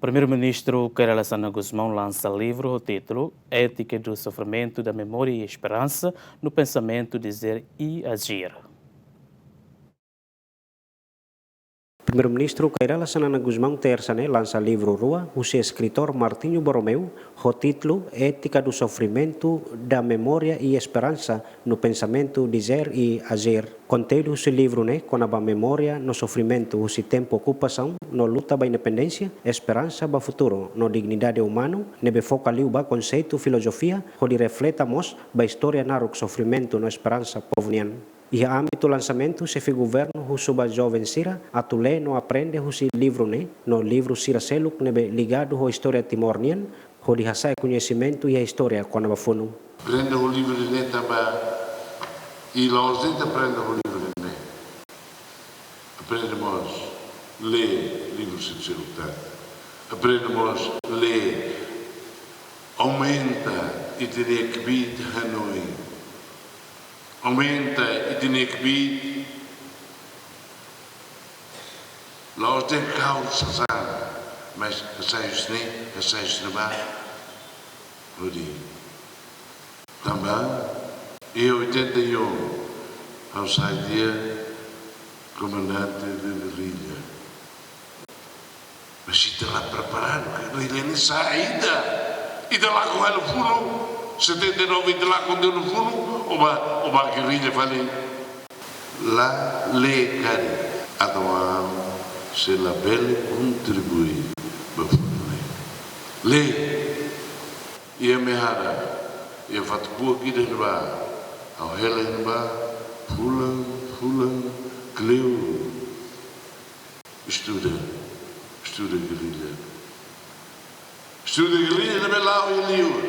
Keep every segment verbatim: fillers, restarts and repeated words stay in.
Primeiru-Ministru Kay Rala Xanana Gusmão lansa livru ho títulu Ética do Sofrimento, da Memória e Esperança, no Pensamento, Dizer e Agir. Primeiru-Ministru Kay Rala Xanana Gusmão, tersa ne'e, lansa livru rua husi eskritór Martinho Borromeu, ho títulu Ética do Sofrimento, da Memória e Esperança, no Pensamento, Dizer e Agir. Konteúdu husi livru ne'e kona-ba memória no sofrimentu husi tempu okupasaun no luta ba independénsia, esperansa ba futuru no dignidade umanu, ne'ebé foka liu ba konseitu filozofia, hodi refleta mós ba istória naruk sofrimentu no esperansa povu nian. Iha ámbitu lansamentu, xefe governu husu ba joven sira atu lee no aprende husi livru ne'e, no livru sira seluk ne'ebé ligadu ho istória Timor nian, hodi hasa'e koñesimentu iha istória kona-ba funu. Aprende ho livru ne'e tanba, i la'ós de'it aprende ho livru ne'e. Aprende mós lee livru sira seluk tan. Aprende mós lee, aumenta ita-nia kbiit hanoin. Aumenta ita-nia kbiit. La'ós de'it kau sasán, mas hasa'e husi ne'e, hasa'e husi ne'ebá. Hodi. Tanba, iha oitenta e um, ha'u sai tiha komandante de gerrilla. Mas ita la preparadu, gerrilla ne'e saida. Ita lakon halo funu, setenta e nove ita lakon tiha ona funu, o ba, o ba gerrilla fali. La lee karik, entaun sei labele kontribui ba funu ne'e. Lee, iha Mehara, iha fatuk-buak ida ne'ebá, ha'u hela iha ne'ebá, fulan, fulan, kleur. Estuda, estuda gerrilla. Estuda gerrilla ne'ebé la'o iha liur.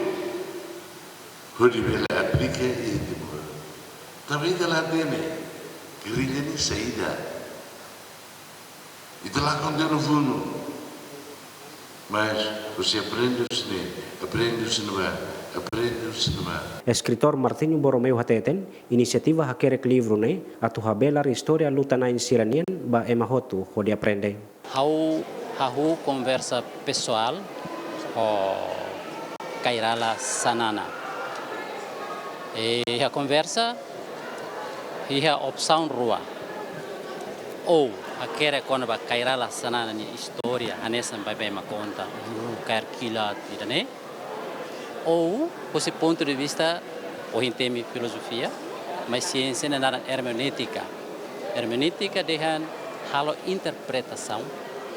Hodi bele aplika iha Timor. Tanba ita la hatene, gerrilla ne'e saida. Ita lakon tiha ona funu. Mas, husi aprende husi ne'e, aprende husi ne'ebá, aprende husi ne'ebá. Eskritór Martinho Borromeu hateten, inisiativa hakerek livru ne'e atu habelar istória luta-na'in sira-nian ba ema hotu hodi aprende. Ha'u hahú konversa pesoál ho Kay Rala Xanana. E iha konversa, iha opsaun rua. Ou hakerek kona-ba Kay Rala Xanana nia istória, hanesan baibain ema konta, uh, kaer kilat, ida-ne'e. Ou, husi pontu de vista, ohin temi filozofia, mas siénsia ne'e naran ermenéutika. Ermenéutika dehan halo interpretasaun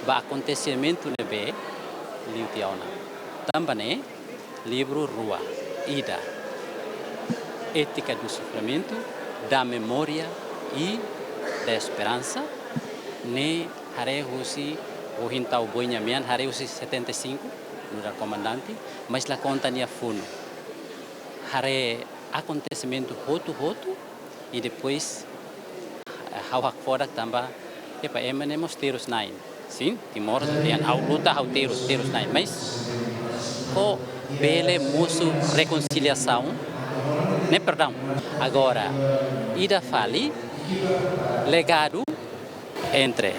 ba akontesimentu ne'ebé liu tiha ona. Tanba ne'e, livru rua, ida, Ética do Sofrimento, da Memória e da Esperança, ne'e haree husi, ohin tau boinya mean, haree husi setenta e cinco, nu'udar komandante, mas la konta nia funu. Haree akontesimentu hotu-hotu, i depois, eh, ha'u hakfodak tanba, epá, ema ne'e mós terus-na'in. Sin, Timor, dehan ha'u luta, ha'u terus, terus-na'in. Mas, ho bele mosu rekonsiliasaun, ne'e, perdaun. Agora, ida fali, legadu entre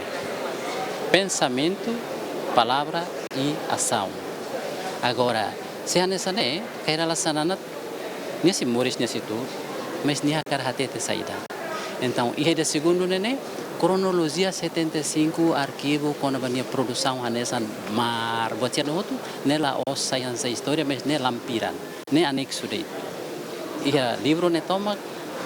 pensamentu, palavra i asaun. Agora, se hanesan ne'e, Kay Rala Xanana, nia sei moris, nia sei tuur, mas nia hakarak hatete saida. Entaun, iha ida segundu ne'e, ne'e, kronolojia setenta e cinco, arkivu kona-ba nia produsaun hanesan mar, buat sira hotu, ne'e la'ós sai hanesan istória, mas ne'e lampiran. Ne'e aneksu de'it. Iha livru ne'e tomak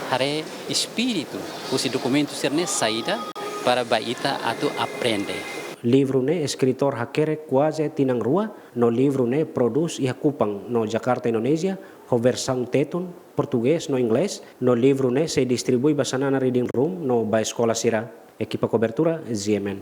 haree espíritu husi dokumentu sira-ne'e saida para ba ita atu aprende. Livru ne'e eskritór hakerek kuaze tinan rua, no livru ne'e prodús iha Kupang no Jakarta, Indonézia, ho versaun Tetun, Portugés no Inglés, no livru ne'e sei distribui ba Xanana Reading Room no ba eskola sira. Ekipa kobertura, Z M N.